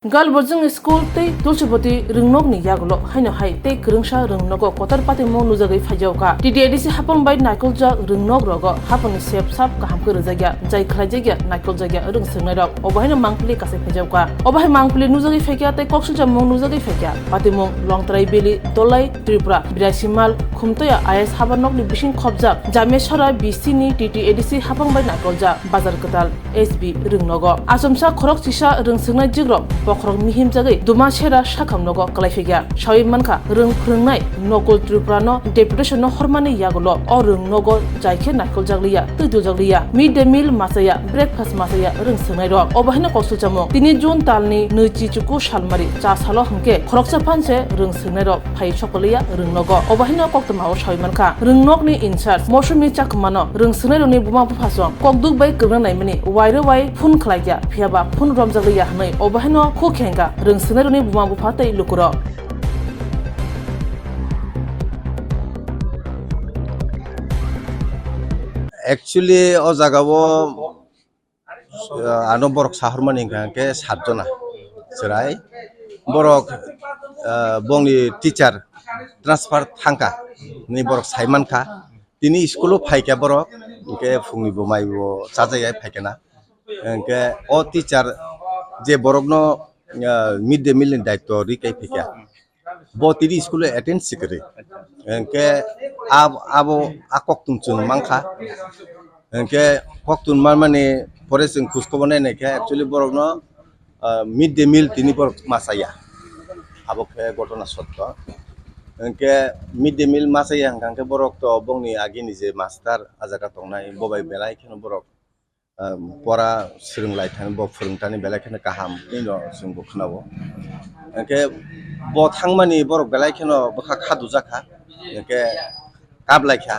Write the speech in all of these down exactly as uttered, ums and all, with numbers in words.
Galbojwng school tei Tulsibati rwngnokni yagulo haino hai tei kwrwngsa rwngnogo kotor patimung nujagwi phaijaokha. T T A D C hapang bai naikoljak rwngnok rogo hapangni sep sap kaham khe rwjakya, jai khlaijakya, naikoljakya rwngswngnairok obo haino mangpili kasai phaijaokha. Obo hai mangpili nujagwi phaikha tei kokswk chamung nujagwi phaikha. Patimung Longtrai Valley, Dolai, Tripura, Biraisimhal, Khumtoya I S habanokni bising khopjak Jamesora B C ni T T A D C hapang bai naikoljak Bazar Kwtal S B rwngnogo. Achomsa khorok chisa rwngswngnai jigrok bokhorok mihimjagwi Dumasera sakhamnogo kwlaiphikya. Sawi mankha, rwng phrwngnai Nokul Tripura no deputation no hormani yagulo o rwngnogo jaikhe naikoljakliya, twiduljakliya. Mid day meal machaya, breakfast machaya rwngswngnairok. Obo haino kokswk chamung. Tini June talni nwichi chuku salmari cha salo hwnkhe khoroksa phanse rwngswngnairok phai sokoliya rwngnogo. Obo haino koktwmao sawi mankha. Rwngnokni in charge Mosumi Chakmano rwngswngnairokni buma buphasong kokduk bai kwrwngna naimani wairwi wai phone khlaikha, phiyaba phone romjakliya hwnwi obo haino khuk khengkha rwngswngnairokni buma bupha tei lukurok. Actually, o jagao, uh, ano borok sahormani hwnkha hwnkhe sat jona chwrai. Borok, uh, bongni teacher transfer thangkha, ni borok saimankha. Tini school-o phaikha borok, hwnkhe phungni bo mai bo chajakya phaikha na. Hwnkhe o teacher je borokno, uh, mid day meal ni daityo rikai phaikha. Bo tini school-o attend si kwrwi. Hwnkhe ab-, abo a koktwm chwng mankha. Hwnkhe koktwm manmani pore chwng khuskobor nainai khe actually borokno, ah, mid day meal tini borok machaya. Abo khe gotona sotto. Hwnkhe mid day meal machaya hwnkha hwnkhe borok to bongni agini je master a jaga tongnai bo bai belai kheno borok ah, pora swrwng lai thani, bo phwrwng thani belai kheno kaham, tei no chwng bo khwnao. Hwnkhe bo thangmani borok belai kheno bwkha kha dujak kha, hwnkhe kap lai kha,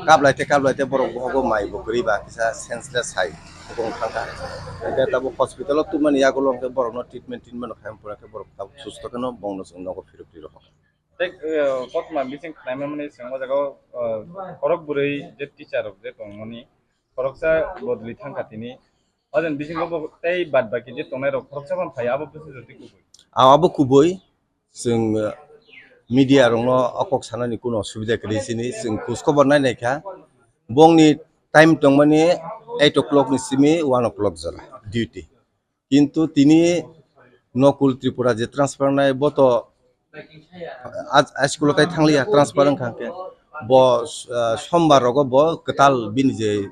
kap lai te, kap lai te borok bohogo mai bo kwrwi ba kisa senseless hai hukung thang kha. Hwnkhe tabuk hospital o tubumani yagulo hwnkhe borokno treatment, treatment khaimani pore khe borok tabuk susto kheno bongno chwng nogo phirok ri rw kha. Tei, eh, koktwma bising khwnaima mani chwng o jaga o, eh, khorok bwrwi je teacher rok je tongmani, khoroksa bodoli thangkha tini. O jani bisingo bo tei bad baki je tongnai rok khoroksa phano phai, abo bwswk jotwi kubui. Ah, abo kubui. Chwng, eh, media rokno o kok sanani kuno osubida kwrwi chini. Chwng khus khobor nai nai kha. Bongni time tongmani eight o'clock ni simi one o'clock jora duty. Kintu tini Nokul Tripura je transfer nai, bo to a, a school o tai thangliya, transfer wngkha hwnkhe. Bo, ah, sombar rogo bo kwtal bini je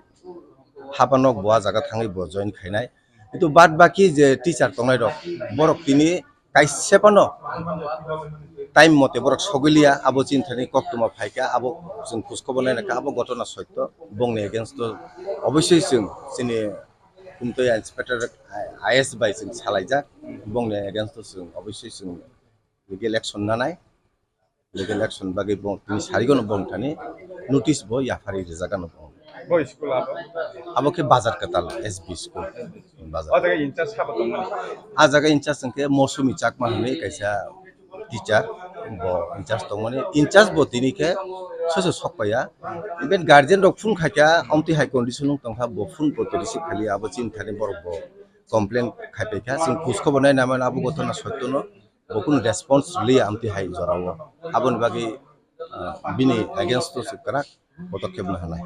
habanok bo a jaga thangwi bo join khainai. Kintu bad baki je teacher tongnai rok, borok tini kaisa phano time mote borok sogwiliya, abo chini thani koktwma phaikha, abo chwng khus khobor nainai kha, abo gotona sotto, bongni against o obviously chwng chini Kumtwi inspector I S bai chwng salaijak, bongni against o chwng obviously chwng legal action nanai, legal action bagwi bo tini sarigo no bong thani notice bo yaphari rijak ano bong. Bo school abo? Abo khe Bazar Kwtal S B school. Bazar. O jaga in charge sabo tongmani? A jaga in charge hwnkhe Mosumi Chakma hwnwi kaisa teacher, bo in charge tongmani, in charge bo tini khe soso sok paiya. Even guardian rok phone khaikha, amtwi hai condition wng tongkha, bo phone bo to receive khailiya, abo chini thani borok bo complain khaipaikha. Chwng khus khobor nai namani abo gotona sotto no, bo kunu response rwliya amtwi hai jorao. Aboni bagwi, ah, bini against o chwng kwrak podokhep no hanai.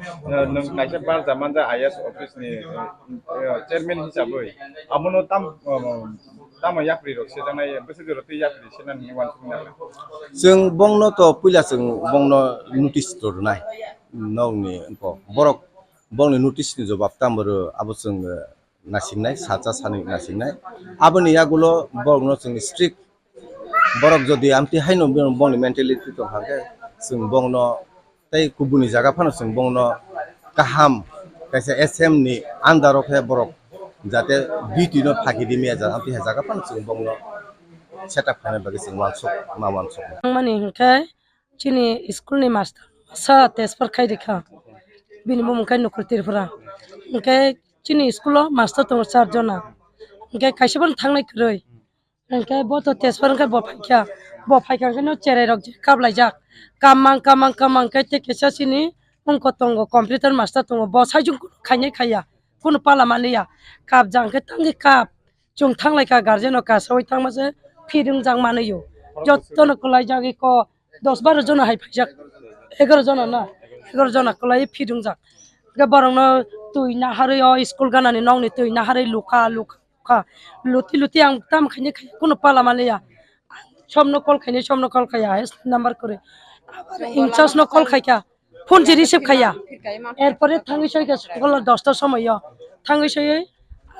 Nwng kaisa barja manja I S office ni, eh, chairman hisabwi abono tam, um, tamo yapri rok sejaknai, bwswk jora twi yapri senani hinwi uansukmani nangnai. Chwng bongno to puila chwng bongno notice to rwnai. Nokni wngkok borok bongni notice ni jobab tamo rw abo chwng, eh, nasingnai, sacha sani nasingnai. Aboni yagulo borokno chwng strict, borok jodi amtwi haino bini, bongni mentality tongkha khe, chwng bongno tei kubuni jaga phano chwng bongno kaham kaisa S M ni under o khe borok jate duty no phagi di maya jat amtwi hai jaga phano chwng bongno setup khaina bagwi chwng uansuk ma uansuk. Wngmani hinkhe chini school ni master sa transfer khai rikha, bini bumung khe Nukul Tripura, hinkhe chini school o master tongo char jona, hinkhe kaisa phano thangnai kwrwi. Hwnkhe bo to transfer wngkhe bo phaikha, bo phaikha hwnkhe no cherai rok je kaplaijak, kammang kammang kammang khe tei kisa chini wngkho tongo, computer master tongo, bo saichung khainai khaiya, kunu pala manliya, kapjak hwnkhe tangwi kap, Chwng thanglaikha guardian o kasawi thangma se phirwngjak manwi o. Jottono kwlaijagwi ko dos baro jona hai phaijak. Egaroh jona na, egaroh jona kwlaiwi phirwngjak. Hwnkhe borokno twi naharwi o school ganani nokni twi naharwi lukha, lukha, lukha. Luti luti ang tamo khaini khai kuno pala manliya. Somno call khaini, somno call khaiya, hai number kwrwi. Abar in charge no call khaikha. Phone je receive khaiya. Erpore thangwi soikha school dosta somoyo. Thangwi soiwi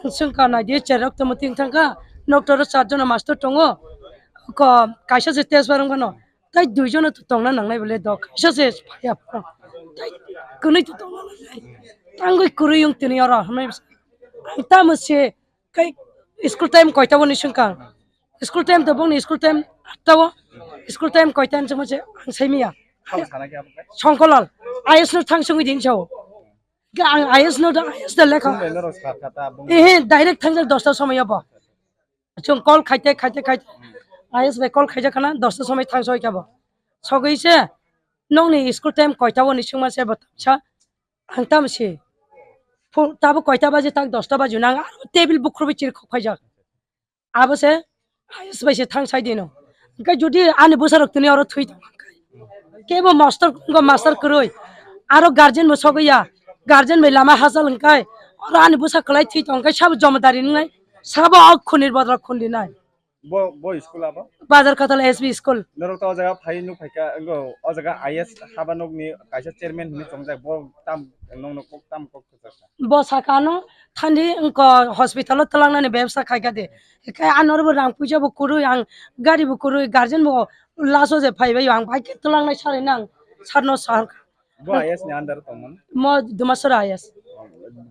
ang swngkha naidi cherok tongmo ting thangkha. Nokthoro charjon master tongo. Ko kaisa se test barwng phano. Tai duijono to tongna nangnai bole do. Kaisa se phaiya phano. Tai kwnwi to tongna nangnai. Tangwi kwrwi wng tini oro hwnwi ang tamo se kai school time koita boni swngkha. School time to bongni school time atta o. School time koita hinwi se ang saimiya. Songkolal. I S no thang songwi din sao. Ga ang I S no da, I S da lekha. Ehe, direct thangjak dosta somoyo bo. Chwng call khaite, khaite, khaite. I S bai call khaijak khana dosta somoi thang soi kha bo. Sogwi se nokni school time koita boni swngma se bo sa ang tamo se. Phung tabo koita baje tak dosta baje nang aro table bukhrobi chiri khok phaijak. Abo se I S bai se thang sai dino. Hwnkhe jodi ani bwsarok tini oro thwi tong khe, kebo master wngkha, master kwrwi, aro guardian bo sogwi ya, guardian bai lama hachal hwnkhe, oro ani bwsa kwlai thwi tong khe sabo jomadari wngnai, sabo o khunir bodol khun rinai. Bo, bo school abo? Bazar Katal S B school. Norok to o jaga phai nuk phaikha, wngkha o jaga I S haba nokni kaisa chairman hwnwi chongjak, bo tam nokno kok tam kok Bo sakha ano thandi wngkha hospital o twlangnani bebsa khaikha de. Hinkhe ano oro bo rang puisa bo kwrwi, ang gari bo kwrwi, guardian bo laso je phaibai, ang bai khe twlangnai sari nang sarno sahar. Bo I S ni under tongmani? Mo Dumasora I S.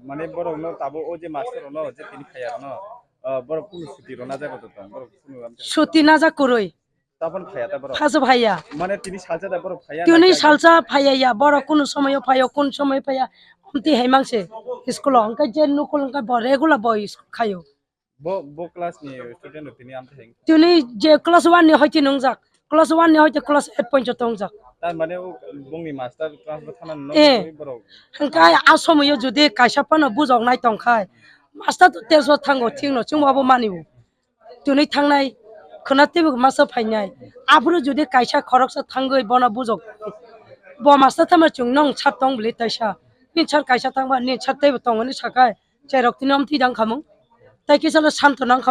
Mane borok no tabo o je master no je tini phaiya no, ah, borok kunu suti rona jago to tong, borok kunu amte. Suti na ja kwrwi. Tabon phaiya ta borok? Phaso phaiya. Mane tini salsa da borok phaiya na Tini kaya? Salsa phaiya ya, borok kunu somoyo phaio, kun somoyo phaiya. Amti hai mangse school o, hwnkhe je nukul hwnkhe bo regular bo school khaio. Bo, bo class ni student no tini amte hai? Tini je class one ni hoite nungjak, class one ni hoite class eight point o tongjak. Tar mane o bongni master class bo thana no Eh. Borok? Hwnkhe a somoyo jodi kaisa phano bujok nai tongkhai, master to test o thango thikno, chwngbo abo mani o. Twnwi thangnai, khwna teibo masa phainai. Aphuru jodi kaisa khoroksa thangwi bono bujok, bo masa tama chwng nong sat tong bwlwi taisa. Nini sat kaisa thangba, nini sat teibo tongo hinwi sakhai, cherok tini om twi dang khamung. Tai kisa le santo nang khamung.